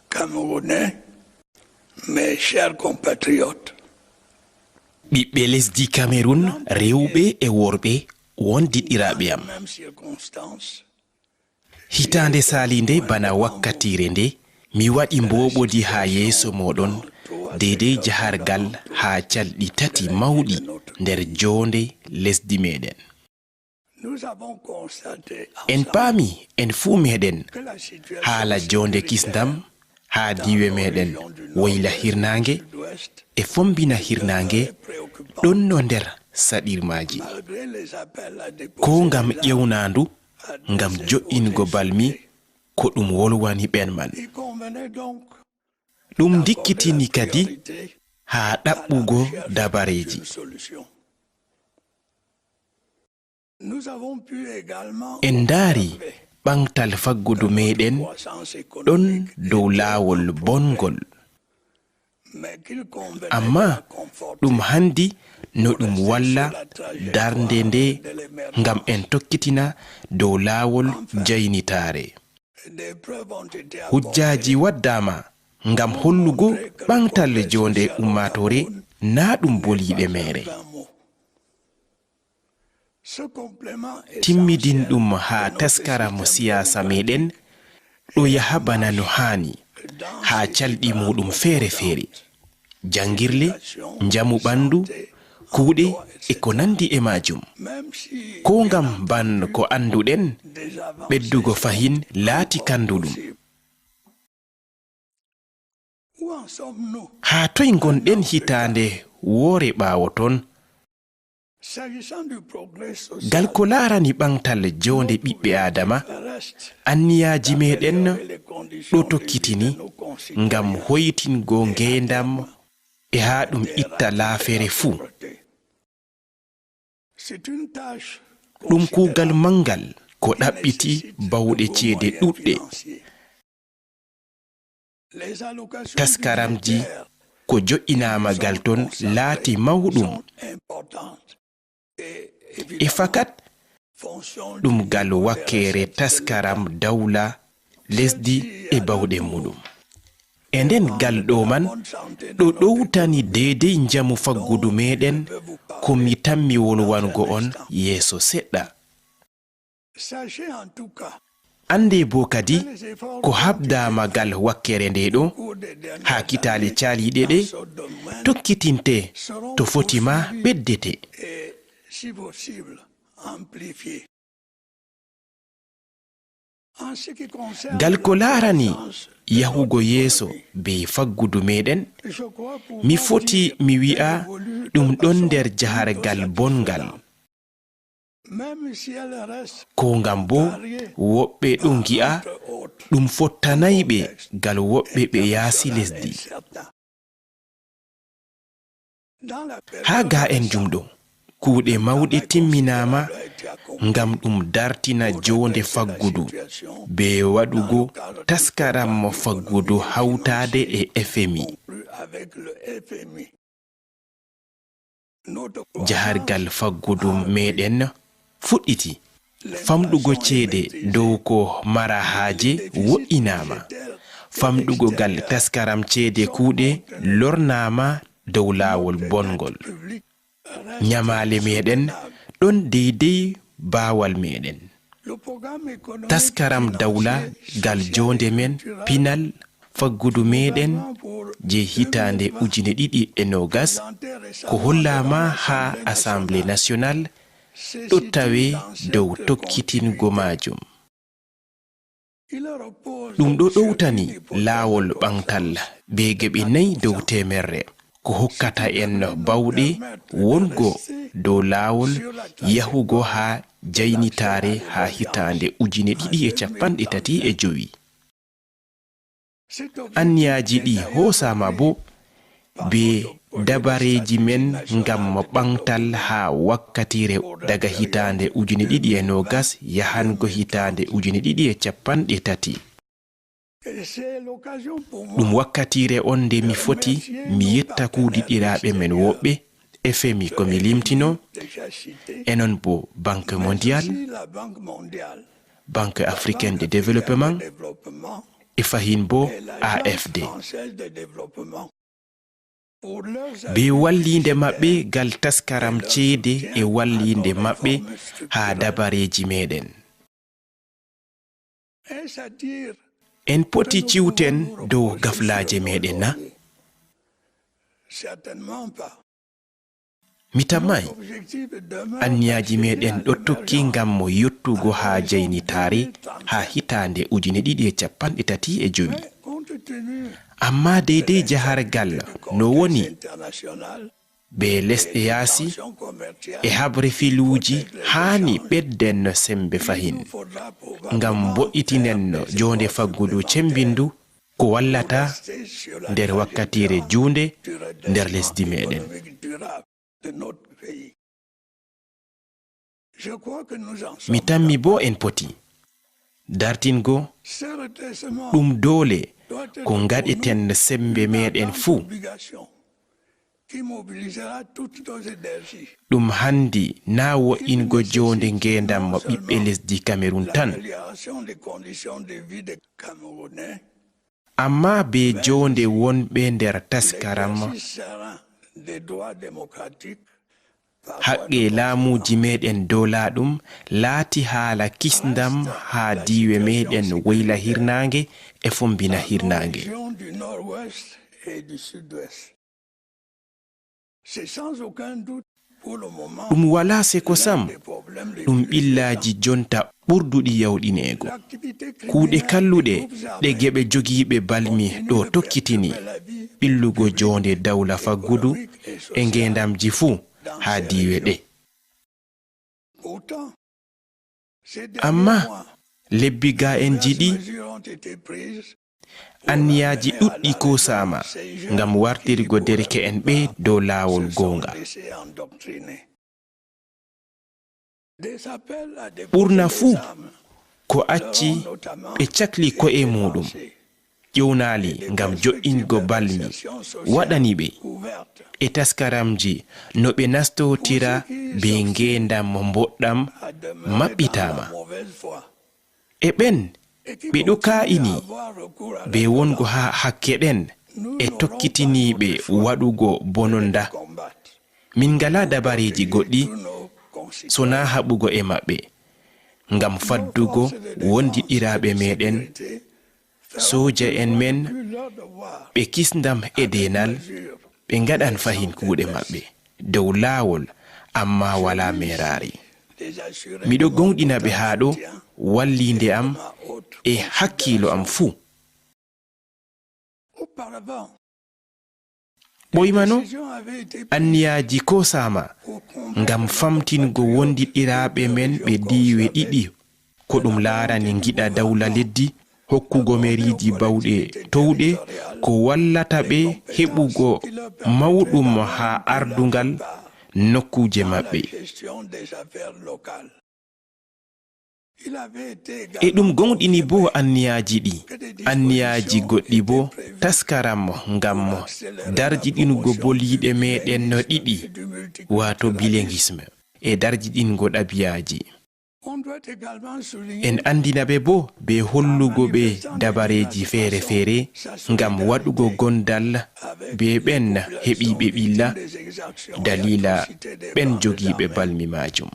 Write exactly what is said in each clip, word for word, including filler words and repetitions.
Camerounais, mes chers compatriotes, Ɓiɓɓe lesdi Cameroun, rewɓe e worɓe, wondiɗɗiraaɓe am. Même circonstance, hitaande saaliinde bana wakkatiire nde, mi waɗi mbooɓodi haa yeeso mooɗon, deydey jahargal haa calɗi tati mawɗi nder joonde lesdi meeɗen. En paami, en fuu meeɗen, haala joonde kisndam haa diiwe meeɗen woyla hirnaange e fombina hirnaange ɗonno nder saɗirmaaji. Koo ngam ƴewnaandu, ngam jo'ingo balmi ko ɗum wolwani ɓen man. Ɗum ndikkitini kadi haa ɗaɓɓugo dabareeji. En ndaari ɓaŋgtal faggudu meeɗen ɗon dow laawol bongol. Ammaa ɗum handi no ɗum walla darnde nde ngam en tokkitina dow laawol jaynitaare. Hujjaaji waddaama ngam hollugo ɓaŋgtal joonde ummaatoore naa ɗum boliiɗe meere. Timmidinɗum haa taskaram siyaasa meeɗen ɗo yaha bana no haani haa calɗi muuɗum feere-feere, janngirle, njamu ɓanndu, kuuɗe e ko nanndi e maajum. Koo ngam ban ko annduɗen, ɓeddugo fahin laati kannduɗum. Haa toy ngonɗen hitaande woore ɓaawo ton? Ngal ko laarani ɓaŋgtal joonde ɓiɓɓe Aadama, anniyaaji meeɗen ɗo tokkitini ngam hoytingo ngeendam e haa ɗum itta laafere fuu. Ɗum kuugal maŋgal ko ɗaɓɓiti bawɗe ceede ɗuuɗɗe. Taskaramji ko jo'inaama gal ton laati mawɗum. E fakat, ɗum gal wakkeere taskaram dawla lesdi e bawɗe muuɗum. E nden gal ɗo man ɗo ɗowtani deydey njamu faggudu meeɗen ko mi tammi wolwango on yeeso seɗɗa. Anndee boo kadi ko haɓdaama gal wakkeere nde ɗo haa kitaale caaliiɗe ɗe tokkitinte to foti maa ɓeddete. Gal ko laarani yahugo yeeso bee faggudu meeɗen, mi foti mi wi'a ɗum ɗon nder jahargal bonngal. Koo ngam boo woɓɓe ɗo ngi'a ɗum fottanaay ɓe gal woɓɓe ɓe yaasi lesdi. Haa gaa'en jumɗo, kuuɗe mawɗe timminaama ngam ɗum dartina joonde faggudu bee waɗugo taskaram faggudu hawtaade e F M I. Jahargal faggudu meeɗen fuɗɗiti. Famɗugo ceede dow ko mara haaje wo'inaama. Famɗugo gal taskaram ceede kuuɗe lornaama dow laawol bongol. Nyamaale meeɗen ɗon deydey baawal meeɗen. Taskaram dawla gal joonde men pinal faggudu meeɗen je hitaande ujine ɗiɗi e noogas ko hollaama haa Assemblée nationale ɗo tawe dow tokkitingo maajum. Ɗum ɗo ɗowtani laawol ɓaŋgtal bee geɓe nayi dow teemerre, ko hokkata en bawɗe wongo dow laawol yahugo haa jaynitaare haa hitaande ujine ɗiɗi e cappanɗe tati e jowi. Anniyaaji ɗi hoosaama boo bee dabareeji men ngam ɓaŋgtal haa wakkatiire daga hitaande ujine ɗiɗi e noogas yahango hitaande ujine ɗiɗi e cappanɗe tati. Ɗum wakkatiire on nde mi foti mi yetta kuudiɗɗiraaɓe men woɓɓe, F M I ko mi limtino, e non boo Banque Mondiale, Banque Africaine de Développement, e fahin bo A F D. Be walliinde maɓɓe gal taskaram ceede e walliinde maɓɓe haa dabareeji meɗen. En poti ciwten dow gaflaaje meɗen na? Mi tammaay. Anniyaaji meɗen ɗo tokki ngam mo yottugo haa jaynitaare haa hitaande ujine ɗiɗi e capanɗe tati e jowi. Amma deydey jahargal no woni, be lesɗe yaasi e habre filuuji haani ɓedden no sembe fahin ngam mbo'itinen no joonde faggudu cembindu ko wallata nder wakkatiire juunde nder lesdi meɗen. Mi tammi bo en poti dartingo ɗum doole ko ngaɗeten sembe meɗen fuu. Ɗum handi na wo'ingo joonde ngeendam ɓiɓɓe lesdi Kamerun tan. Amma be joonde wonɓe nder taskaram haqqe laamuuji meɗen dow laaɗum laati haala kisndam haa diiwe meɗen woyla hirnaange e fombina hirnaange. Ɗum walaa seko sam, ɗum ɓillaaji jonta ɓurduɗi yawɗineego. Kuuɗe kalluɗe ɗe geɓe jogiiɓe balmi ɗo tokkitini, ɓillugo joonde dawla faggudu e ngeendamji fuu haa diiwe ɗe. Amma lebbi ga'enji ɗi, anniyaaji ɗuɗɗi koosaama ngam wartirgo derke'en ɓe dow laawol goonga. Ɓurna fuu ko acci ɓe cakli ko'e muuɗum, ƴownali ngam jo'ingo balmi waɗani ɓe e taskaramji no ɓe nastotira be ngeendam mboɗɗam maɓɓitaama. E ɓen ɓe ɗo kaa'ini be wongo haa hakke ɗen e tokkitiniiɓe waɗugo bononda. Min ngalaa dabareeji goɗɗi sonaa haɓugo e maɓɓe ngam faddugo wondiɗɗiraaɓe meɗen, sooja en men, ɓe kisndam e deenal, ɓe ngaɗan fahin kuuɗe maɓɓe dow laawol, amma walaa meeraari. Miɗo gooŋɗina ɓe haa ɗo, walliinde am e hakkiilo am fuu. Ɓoymano, anniyaaji koosaama ngam famtingo wondiɗɗiraaɓe men ɓe diiwe ɗiɗi, ko ɗum laarani ngiɗa dawla leddi, hokkugo meriiji bawɗe towɗe, ko wallata ɓe heɓugo mawɗum haa ardungal nokkuuje maɓɓe. E ɗum gooŋɗini boo anniyaaji ɗi, anniyaaji goɗɗi boo, taskaram ngam darjiɗingo boliiɗe meɗen no ɗiɗi, waato bilinguisme e darjiɗingo ɗabi'aaji. En anndina ɓe boo bee hollugo ɓe dabareeji feere-feere ngam waɗugo gondal bee ɓen heɓiiɓe ɓilla daliila ɓen jogiiɓe balmi maajum.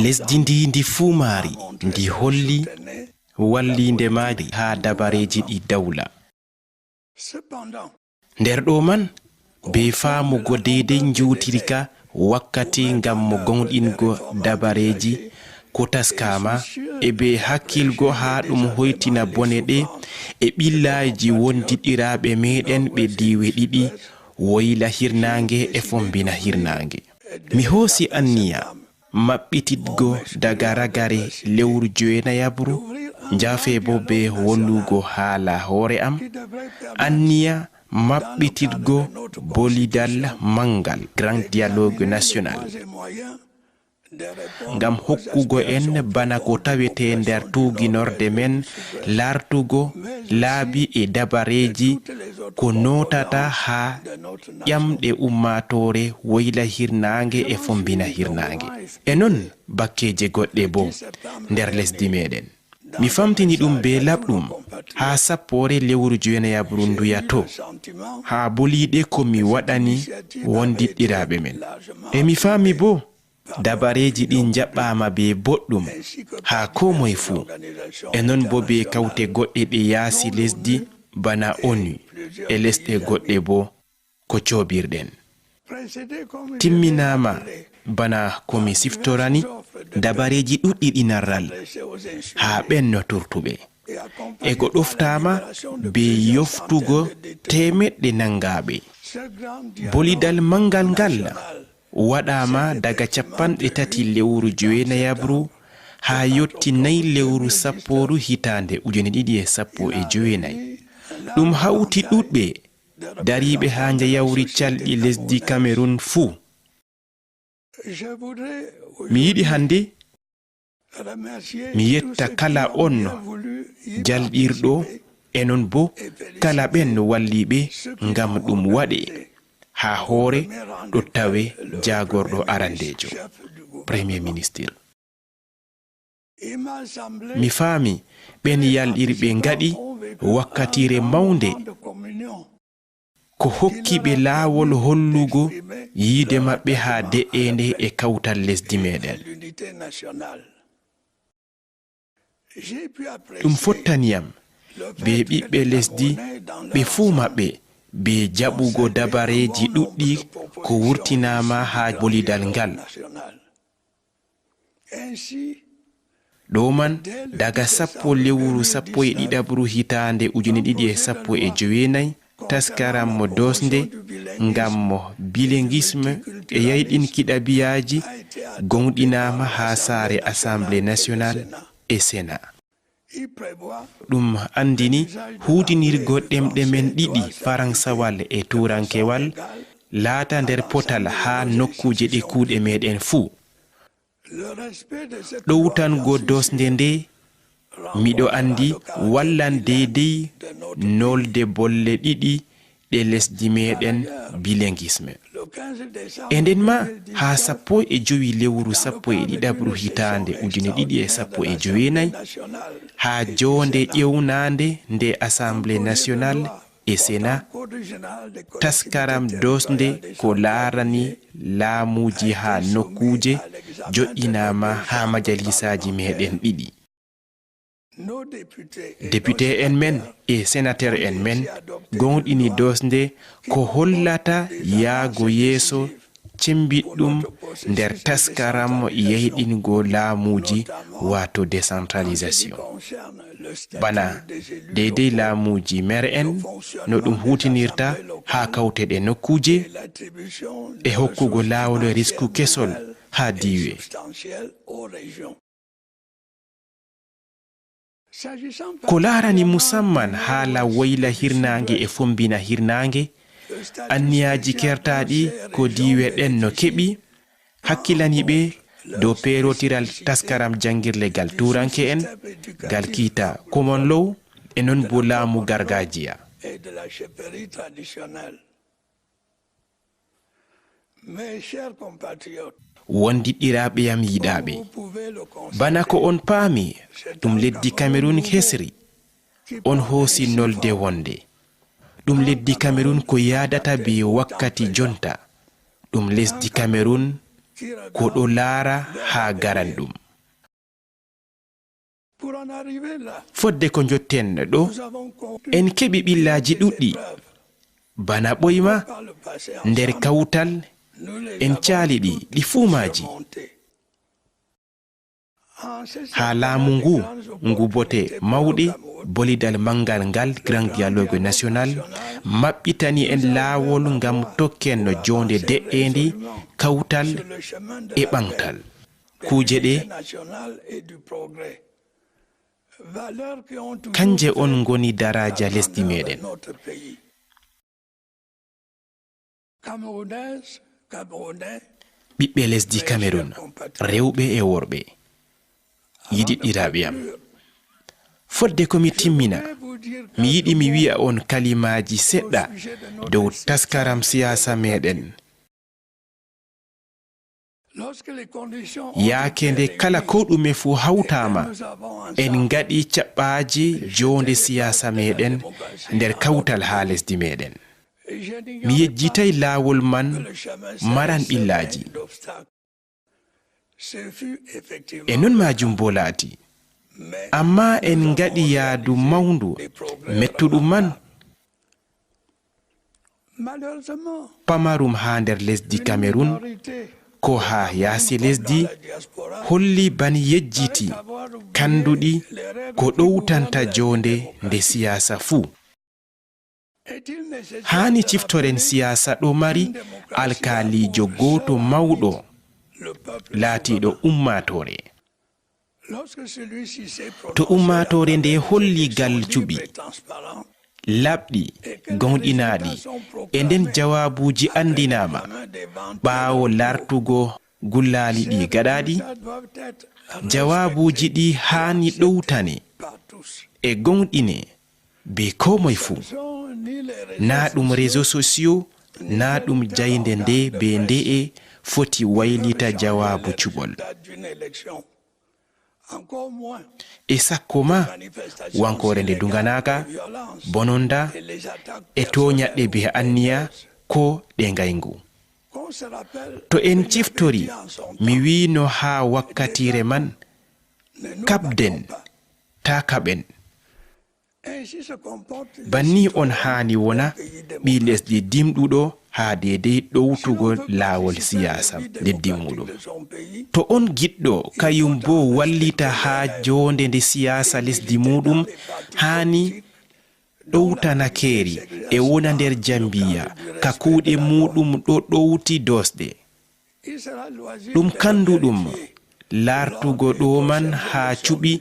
Lesdi ndi, ndi fuu maari, ndi holli walliinde maari haa dabareeji ɗi dawla. Nder ɗo man, bee faamugo deydey njuutirka wakkati ngam mo gooŋɗingo dabareeji ko taskaama, e bee hakkilgo haa ɗum hoytina bone ɗe e ɓillaaji wondiɗɗiraaɓe meɗen ɓe diiwe ɗiɗi, woyla hirnaange e fombina hirnaange. Mi hoosi anniya maɓɓititgo daga ragare lewru jowenayaɓru, njaafe bo bee hollugo haala hoore am, anniya maɓɓititgo bolidal manngal, Grand Dialogue National, ngam hokkugo en bana ko tawetee nder tuuginorde men, laartugo laabi e dabareeji ko nootata haa ƴamɗe ummaatoore woyla hirnaange e fombina hirnaange. E non, bakkeeje goɗɗe boo nder lesdi meɗen. Mi famtini ɗum bee laɓɗum haa sappoore lewru jowenayaɓru nduya to, haa boliiɗe ko mi waɗani wondiɗɗiraaɓe men. E mi faami boo, dabareeji ɗin njaɓɓaama bee boɗɗum haa koo moy fuu, e non boo bee kawte goɗɗe ɗe yaasi lesdi bana onu e lesɗe goɗɗe boo ko cooɓirɗen. Timminaama bana ko mi siftorani dabareeji ɗuɗɗi ɗi narral haa ɓen no turtuɓe. E ko ɗoftaama bee yoftugo teemeɗɗe nangaaɓe. Bolidal manngal ngal waɗaama daga cappanɗe tati lewru jowenayaɓru haa yotti nayi lewru sappooru hitaande ujine ɗiɗi e sappo e jowenayi. Ɗum hawti ɗuɗɓe dariiɓe haa njayawri calɗi lesdi Kamerun fuu. Mi yiɗi hannde mi yetta kala on jalɗirɗo e non boo kala ɓen walliiɓe ngam ɗum waɗe haa hoore ɗo tawe jaagorɗo arandeejo, Premier Ministre. Mi faami ɓen yalɗirɓe ngaɗi wakkatiire mawnde ko hokki ɓe laawol hollugo yiide maɓɓe haa de'eende e kawtal lesdi meɗen. Ɗum fottani yam bee ɓiɓɓe lesdi ɓe fuu maɓɓe bee jaɓugo dabareeji ɗuɗɗi ko wurtinaama haa bolidal ngal. Ɗo man, daga sappo lewru sappo e ɗiɗaɓru hitaande ujine ɗiɗi e sappo e jowenayi, taskaram mo doosnde ngam mo bilinguisme e yayɗinki ɗabi'aaji goongɗinaama haa saare Assemblée nationale e Sénat. Ɗum anndini huuwtinirgo ɗemɗe men ɗiɗi, Faransawal e Tuurankewal, laata nder potal haa nokkuuje ɗe kuuɗe meɗen fuu. Ɗowtango doosnde nde, miɗo anndi, wallan deydey nolde bolle ɗiɗi ɗe lesdi meɗen, bilinguisme. E nden ma, haa sappo e jowi lewru sappo e ɗiɗaɓru hitaande ujine ɗiɗi e sappo e jowenayi, haa joonde ƴewnaande nde Assemblée nationale e Sénat, taskaram doosnde ko laarani laamuuji haa nokkuuje joɗɗinaama haa majalisaaji meɗen ɗiɗi. Depute en men e senateur en men goongɗini doosnde ko hollata yaago yeeso cembiɗɗum nder taskaram yayɗingo laamuuji, waato décentralisation. Bana deydey laamuuji maire en, no ɗum huutinirta haa kawteɗe nokkuuje e hokkugo laawol risku kesol haa diiwe. Ko laarani musamman haala woyla hirnaange e fombina hirnaange, anniyaaji kertaaɗi ko diiwe ɗen no keɓi, hakkilani ɓe dow peerotiral taskaram janngirle gal tuuranke en, gal kiita common law, e non bo laamu gargajiya. Wondiɗɗiraaɓe yam yiɗaaɓe, bana ko on paami, ɗum leddi Kamerun hesri, on hoosi nolde wonde ɗum leddi Kamerun ko yaadata be wakkati jonta, ɗum lesdi Kamerun ko ɗo laara haa garanɗum. Fodde ko njotten ɗo, en keɓi ɓillaaji ɗuɗɗi, bana ɓoyma, nder kawtal, en caali ɗi, ɗi fuu maaji. Haa laamu ngu, ngu bote mawɗe, bolidal manngal ngal, Grand Dialogue National, maɓɓitani en laawol ngam tokken no joonde de'eende, kawtal e ɓaŋgtal. Kuuje ɗe, kanje on ngoni daraaja lesdi meɗen. Ɓiɓɓe lesdi Kamerun, rewɓe e worɓe, yiɗiɗɗiraaɓe am, fodde ko mi timmina, mi yiɗi mi wi'a on kalimaaji seɗɗa dow taskaram siyaasa meɗen. Yaake nde kala ko ɗume fuu hawtaama, en ngaɗi caɓɓaaji joonde siyaasa meeɗen nder kawtal haa lesdi meeɗen. Mi yejjitay laawol man maran ɓillaaji. E non maajum boo laati. Ammaa en ngaɗi yaadu mawndu mettuɗum man. Pamarum haa nder lesdi Kamerun, ko haa yaasi lesdi, holli bana yejjiti kanduɗi ko ɗowtanta joonde nde siyaasa fuu. Haani ciftoren siyaasa ɗo mari alkaaliijo gooto mawɗo laatiiɗo ummaatoore. To ummaatoore nde holli gal cuɓi, laaɓɗi, goonɗinaaɗi, e nden jawaabuuji anndinaama ɓaawo laartugo gullaali ɗi gaɗaaɗi, jawaabuuji ɗi haani ɗowtane e goonɗine bee koo moy fuu. Naa ɗum réseaux sociaux, naa ɗum jaynde nde bee nde'e foti waylita jawaabu cuɓol. E sakko maa wankoore nde duŋanaaka, bononda, e tooɲaɗɗe bee anniya ko ɗe ngayngu. To en ciftori, mi wi'no haa wakkatiire man, kaɓden, taa kaɓen. Banni on haani wona ɓii lesdi dimɗuɗo haa deydey ɗowtugo laawol siyaasa leddi muuɗum. To on giɗɗo kayum boo wallita haa joonde nde siyaasa lesdi muuɗum, haani ɗowtana keeri e wona nder jambiya ka kuuɗe muuɗum ɗo ɗowti doosɗe. Ɗum kanduɗum laartugo ɗo man haa cuɓi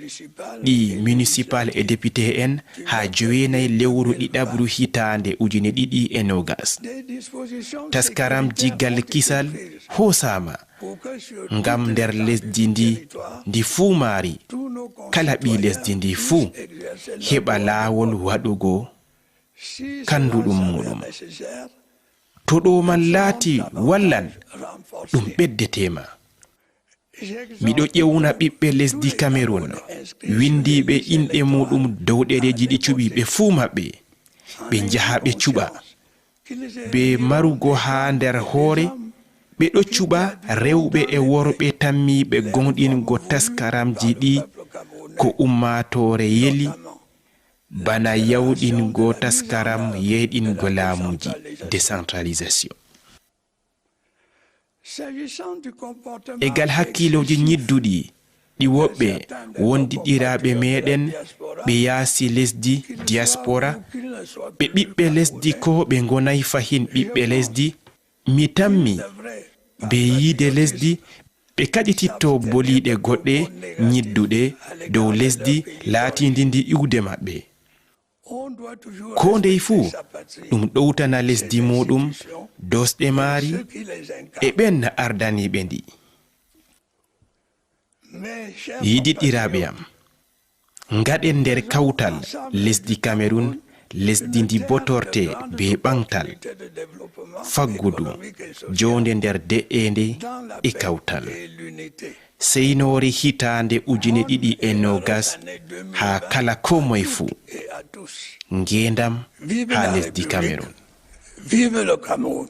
ɗi municipal e député en haa joweenayi lewru ɗiɗaɓru hitaande ujine ɗiɗi e noogas. Taskaramji gal kisal hoosaama ngam nder lesdi ndi, ndi fuu maari, kala ɓii lesdi ndi fuu heɓa laawol waɗugo kanduɗum muuɗum. To ɗo man laati wallan, ɗum ɓeddete ma. Miɗo ƴewna ɓiɓɓe lesdi Kamerun, windiiɓe inɗe muuɗum dow ɗereeji ɗi cuɓi ɓe fuu maɓɓe. Ɓe njaha ɓe cuɓa. Bee marugo haa nder hoore, ɓe ɗo cuɓa rewɓe e worɓe tammiiɓe gooŋɗingo taskaramji ɗi ko ummaatoore yeli, bana yawɗingo taskaram yeeɗingo laamuuji, décentralisation. E gal hakkiilooji nyidduɗi ɗi woɓɓe wondiɗɗiraaɓe meeɗen ɓe yaasi lesdi, diaspora, ɓe ɓiɓɓe lesdi koo ɓe ngonaay fahin ɓiɓɓe lesdi, mi tammi bee yiide lesdi ɓe kaɗititto boliiɗe goɗɗe nyidduɗe dow lesdi laatiindi ndi iwde maɓɓe. Koo ndey fuu, ɗum ɗowtana lesdi muuɗum, doosɗe maari, e ɓen ardaniiɓe ndi. Yiɗiɗɗiraaɓe am, ngaɗen nder kawtal lesdi Kamerun, lesdi ndi botorte bee ɓaŋgtal, faggudu, joonde nder de'eende e kawtal. Seynoore hitaande ujine ɗiɗi e noogas haa kala koo moy fuu. Ngeendam haa lesdi Kamerun. Vive le Cameroun.